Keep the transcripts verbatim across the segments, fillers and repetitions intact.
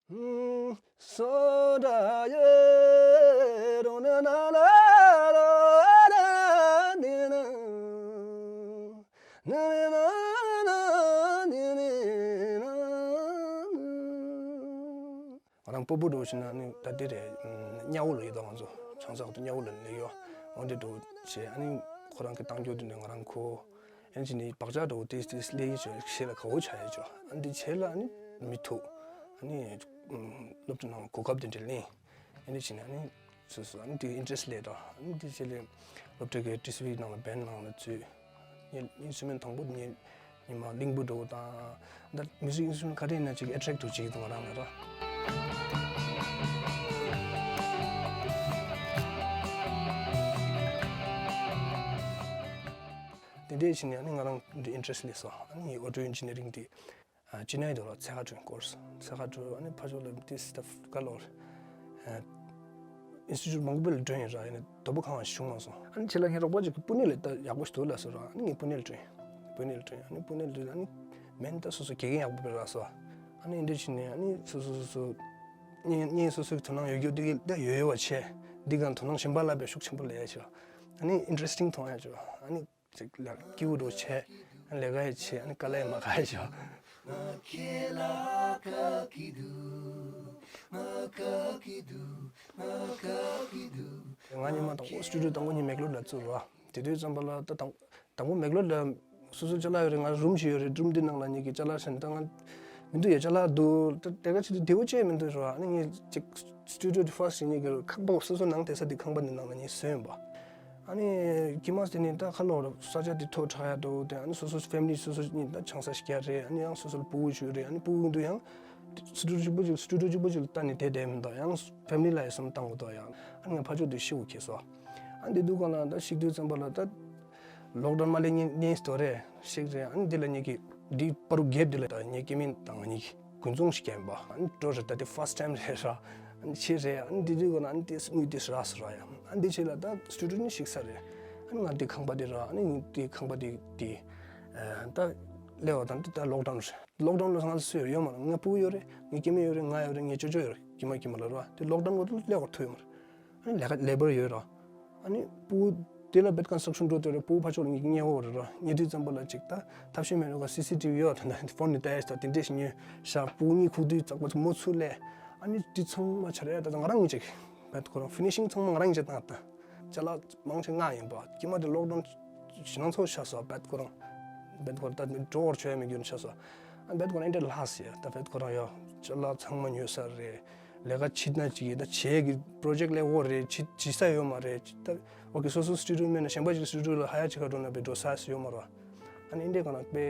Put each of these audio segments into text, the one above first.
སོ་དྲ་ཡེ་རོ་ན་ན་ལ་རོ་ཨ་ན་ནི་ན་ན་ནི་ན་ནི་ནི་ན། ང་རང་སྤོ་བོ་འགྲོ་བཞིན་ན་ནི་ད་འདི་རེད། གཉའ་བོ་ལ་ཡོད་དོ། ང་ཚོ་བྱང་ས་ཁ་ཐུག་གཉའ་བོ་ལ་ནི་ཡོད། འོ་འདི་འགྲོ་བྱས། ཨ་ནི་ཁོ་རང་གི་བཏང་རྒྱུ་དེ་ནས་ང་རང་ཁོ། ཨ་ནི་ཅི་ནི་བག་ཆགས་འདྲ་བོ་ཏིས་ཏིས་སླེབས་ཡིན་ཅོ། ཞེ་ལ་ག་བོ་ཆ་ཡིན་ཅོ། ཨ་ནི་འདི་བྱས་ལ་ཨ་ནི་མི་ཐུག་ཨ་ནི་སློབ་གྲྭ་ནང་གོ་སྐབས་དེ་འདྲ་ལེན། ཨ་ནི་ཅི་ནི་ཨ་ནི་སོ་སོ་ཨ་ནི་དེ་ཨིན་ཊེ་རེ་སི་ཊི་སླེབས་དོ། ཨ་ནི་དེ་བྱས་ལས་སློབ་གྲྭ་གི་ཊི་སི་ཝི་ནང་ལ་བེན་ཌི་ནང་ལ་འཛུལ། ངས་ཨིན་སི་ཊུ་མེན་ཊི་དང་པོ་ངས་ཉི་མ་གླིང་བུ་འགྲོ་དང་། ད་མིའུ་ཟིག་ཨིན་སི་ཊུ་མེན་ཊི་ག་རེ་ཡིན་ན་ཅིག་ཨེ་ཊེག་ཊིབ་ཅིག་འདུག་ང་རང་ལ་ར། དེ་འདྲས་བྱས་ནས་ཨ་ནི་ང་རང་འདི་ཨིན་ཊེ་རེ་སི་སླེབས་སོང་། ཨ་ནི་ཨོ་ཊོ་ཨིན་ཇི་ནི་རིང་འདི་ཨ་ཅི་ནས་འདུག་ར། ཚད་ཁ་གྲོན་ཀོར་སི། ཚད་ཁ་གྲོན། ཨ་ནི་ཕར་ཕྱོགས་ལ་འདི་སི་ཊབ་ག་ལོར་ཨ་ཨིན་སི་ཊི་ཊུཊ་མང་པོ་ལ་བསྐྲུན་ཡིན་ར། ཡིན་ནའི་དོ་པོ་ཁང་བ་བྱུང་མ་སོང་། ཨ་ནི་ཁྱེད་ལ་ངའི་རོགས་པ་ཅིག་གིས་པུ་ནེ་ལ་ད་ཡག་པོ་ཞིག་འདུག་ལབ་སོང་ར། ཨ་ནི་ངས་པུ་ནེ་ལ་བསྐྲུན། པུ་ནེ་ལ་བསྐྲུན། ཨ་ནི་པུ་ནེ་ལ་བསྐྲུན། ཨ་ནི་མེན་ད་སོ་སོ་དགེ་རྒན་ཡག་པོ་སྤྲད་ར་སོང་། ཨ་ནི་འདི་བྱས་ནས་ཨ་ནི་སོ་སོ་སོ་སོ་ངས་ངས་སོ་སོའི་དོ་སྣང་ཡོད་རྒྱུ་འདི་གི་ད་ཡོད་ཡོད་པ་བྱས། འདི་གང་དོ་སྣང་གཞན་པ་ལ་དཔེ་ཤུགས་ཆེན་པོ་སླེབས་ཡ་བྱས། ཨ་ནི་ཨིན་ཊེ་རེ་སི་ཊིང་མཐོང་ཡ་བྱས། ཨ་ནི་ཅིག་ལ་སྐྱིད་པོ་འདྲ་བྱས། ཨ་ནི་ལས་ཀ་ཡ་བྱས། ཨ་ནི་དཀའ་ལས་མ་ཁག་ཡ་བྱས། ང་ཉི་མ་དང་པོ་སི་ཊུ་ཌི་ཡོ་དང་པོ་ངས་མེག་ལོར་ལ་བཙུགས་ར། དེ་དུས་ཙམ་པ་ལ་ད་དང་དང་པོ་མེག་ལོར་ལ་སོ་སོ་ཅ་ལག་ཡོད་རེད། ང་རུམ་ཞིག་ཡོད་རེད། རུམ་འདི་ནང་ལ་ངེད་ཀྱི་ཅ་ལག་བཞག་ནས། ད་ང་མི་འདུག་ཡ། ཅ་ལག་འདུག་ད་དེ་ག་ཅིག་ཏུ་བདེ་པོ་ཅིག་མི་འདུག་ར། ཨ་ནི་ངས་ཅིག་སི་ཊུ་ཌི་ཡོ་དེ་ཕར་སི་ཊི་ངེད་ཀྱི་ཁག་པོ་སོ་སོ་ནང་བསྡད་ས་དེ་ཁང་པ་འདི་ནང་ལ་ངས་བཟོས་ཡིན་པ། ཨ་ནི་ཁྱིམ་མ་དེ་ནི་ད་ཁ་ལོ་ར་ས་ཆ་དེ་ཐོག་དྲག་ཡ་འདུག་དེ་ཨ་ནི་སོ་སོ་ཕེ་མི་ལི་སོ་སོ་གཉིས་ད་ཆང་ས་ཞིག་རྒྱག་རེད། ཨ་ནི་ཡང་སོ་སོ་ལ་སྤུ་གུ་ཞིག་ཡོད་རེད། ཨ་ནི་སྤུ་གུ་འདུག་ཡང་སི་ཊུ་ཌི་ཡོ་གཅིག་པོ་གཅིག་སི་ཊུ་ཌི་ཡོ་གཅིག་པོ་གཅིག་ལ་ལྟ་ནས་བསྡད་བསྡད་མི་འདུག་ཡང་ཕེ་མི་ལི་ལ་ཡང་སེམས་བཏང་དགོས་འདུག་ཡང་ཨ་ནི་ང་ཕར་ཕྱོགས་དེ་ཤི་བོ་ཁེལ་སོང་། ཨ་འདི་དུས་གང་ལ་ད་ཤི་དུས་ཙམ་པ་ལ་ད་ལོག་ཌའུན་མ་སླེབས་སྔོན་སྔོན་དུ་རེད། ཤིག་རེད། ཨ་ནི་འདི་ལ་ངེད་ཀྱི་འདི་བར་དུ་གེབ་འདི་ལ་ད་ངའི་སྐྱེ་དམན་དང་ང་གཉིས་ཀྱིས་དགུན་ཚོང་ཞིག་བརྒྱབ་པ། ཨ་ནི་འགྲོ་རེད། ད་དེ་ཕར་སི་ཊི་ཊའིམ་རེད་ར། ཨ་ནི་ཕྱིར་རེད། ཨ་ནི་འདི་དུས་གང་ལ་ཨ་ནི་དེ་དངུལ་དེ་རག་སོང་ར་ཡ། ཨ་ནི་འདི་ཕྱིར་ལ་ད་སི་ཊུ་ཌི་ཡོ་ནི་ཞིག་ས་རེད། ཨ་ནི་ང་འདི་ཁང་པ་འདི་ར། ཨ་ནི་ངའི་འདི་ཁང་པ་འདི་འདི་ད་སླེབས་པ་དང་འདི་ད་ལོག་ཌའུན་རེད། ལོག་ཌའུན་ལ་ང་ཚོ་སུ་ཡོད་ཡོད་མ་རེད། ང་སྤུ་གུ་ཡོད་རེད། ངའི་སྐྱེ་དམན་ཡོད་རེད། ང་ཡོད་རེད། ངའི་ཅོ་ཅོ་ཡོད་རེད། ཁྱིམ་མ་ཁྱིམ་མ་ལ་ར། དེ་ལོག་ཌའུན་ལ་སླེབས་པར་ཐུབ་ཡོད་མ་རེད། ཨ་ནི་ལས་ཀ་ལེ་བར་ཡོད་ར། ཨ་ནི་སྤུ་གུ་དེ་ལ་བེད་ཀོན་སི་ཊྲག་ཤན་འགྲོ་དེ་རེད། སྤུ་གུ་ཕར་ཕྱོགས་ལ་ངེད་ཀྱི་ཉེ་བོ་རེད་ར། ཉེ་དུས་ཙམ་པ་ལ་ཅིག་ད་ཐབས་ཤེས་མེད་རོགས་སི་སི་ཊི་ཝི་ཡོད། ད་ད་ཕོན་ནས་ལྟ་ཡ་ཞིག་ད་དེ་འདྲས་ཞིག་ཉོས་ཤག་སྤུ་གུ་གཉིས་ཁུག་དུས་ཙག་པ་ཚོ་མོ་ཚུར་སླེབས། ཨ་ནི་དེ་ཚང་མ་ཆ་རེད། ད་ང་རང་གཉིས་ཅིག་བེད་ཁོ་རང་ཕི་ནི་ཤིང་ཚང་མ་ང་རང་གཉིས་ཅིག་བཏང་། ད་ཅ་ལག་མང་ཆེ་ང་ཡིན་པ། ཁྱིམ་མ་དེ་ལོག་ཌའུན་ཞེད་སྣང་ཚོ་ཆགས་སོང་། བེད་ཁོ་རང་བེད་ཁོ་རང་ད་འགྲོ་བར་བྱོས་མི་འགྱུར་ཆགས་སོང་། ཨ་བེད་ཁོ་རང་ཨེ་འདྲས་ལྷག་སི་ཡ། ད་བེད་ཁོ་རང་ཡ་ཅ་ལག་ཚང་མ་ཉོས་ས་རེད། ལས་ཀ་བྱེད་ན་ཅིག་ཡིན་ད་བྱེད་ཀྱི་པོ་རོ་ཇེག་ལས་འོ་རེད། བྱེད་བྱེད་ས་ཡོད་མ་རེད། ད་ཨོ་ཁེ་སོ་སོ་སི་ཊུ་ཌི་ཡོ་མེད་ན་གཞན་པ་ཅིག་སི་ཊུ་ཌི་ཡོ་ལ་ཧ་ཡ་ཅིག་ག་འགྲོ་ན་བེད་འགྲོ་ས་སི་ཡོད་མ་རེད། ཨ་ནི་ཨེ་འདྲས་ག་ན་དཔེ་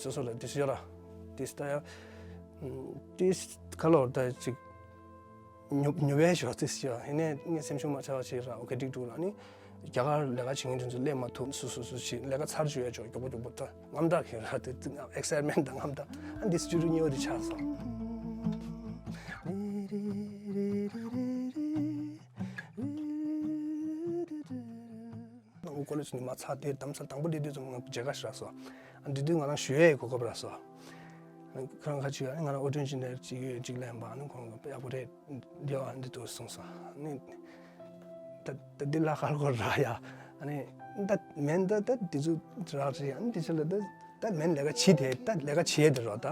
སོ་སོ་ལ་དེ་སི་ཡོད་ར། དེ་སི་ད་ཡ་དེ་སི་ག་ལོར་ད་ཅིག་ཉོ་ཉོ་བའི་ཞོར་ཙིས་ཞོ། ཡིན་ནའི་ངས་སེམས་ཤུགས་མ་ཆག་པ་བྱས་ར། ཨོ་ཁེ་འགྲིག་འདུག་ལ། ཨ་ནི་རྒྱ་གར་ལས་ཀ་བྱེད་མཁན་དེ་ཚོ་སླེབས་མ་ཐུབ། སུ་སུ་སུ་ཞིག་ལས་ཀ་ཚར་བཅུག་ཡ་ཆོག་མགྱོགས་པོ་མགྱོགས་པོ། ད་དངངས་སྐྲག་གི་ར། དེ་ཨེག་སའིཊ་མེན་ཊི་དང་དངངས་སྐྲག་ཨ་འདི་སི་ཊུ་ཌི་ཡོ་ཉེ་བོ་དེ་ཆགས་སོང་། ཨ་ཨོ་ཀོ་ལེ་ཇི་ནས་མར་ཚར་དེ་དམ་ས་དང་པོ་སླེབས་དུས་ཙམ་ང་མཇལ་ཁ་ཞིག་རག་སོང་། ཨ་འདི་དུས་ང་རང་ཞུ་ཡས་གོ་སྐབས་རག་སོང་། ཁོ་རང་ཁ་ཅིག་ཨ་ནི་ང་རང་ཨོ་ཊོ་ཨིན་ཇི་ནི་ཡར་ཅིག་ཡོད་ཅིག་ལབ་པ། ཨ་ནི་ཁོང་གིས་ཡག་པོ་རེད། འདི་ཨ་འདི་འདུག་གསུངས་སོང་། ཨ་ནི་ད་ད་འདི་ལ་ཁར་གོ་ར་ཡ། ཨ་ནི་ད་མེན་ད་ད་འདི་ཚོ་རག་རེད། ཨ་ནི་འདི་ཚོ་ལ་ད་ད་མེན་ལས་ཀ་བྱེད་དེ་ད་ལས་ཀ་བྱེད་དེ་རོ་ད།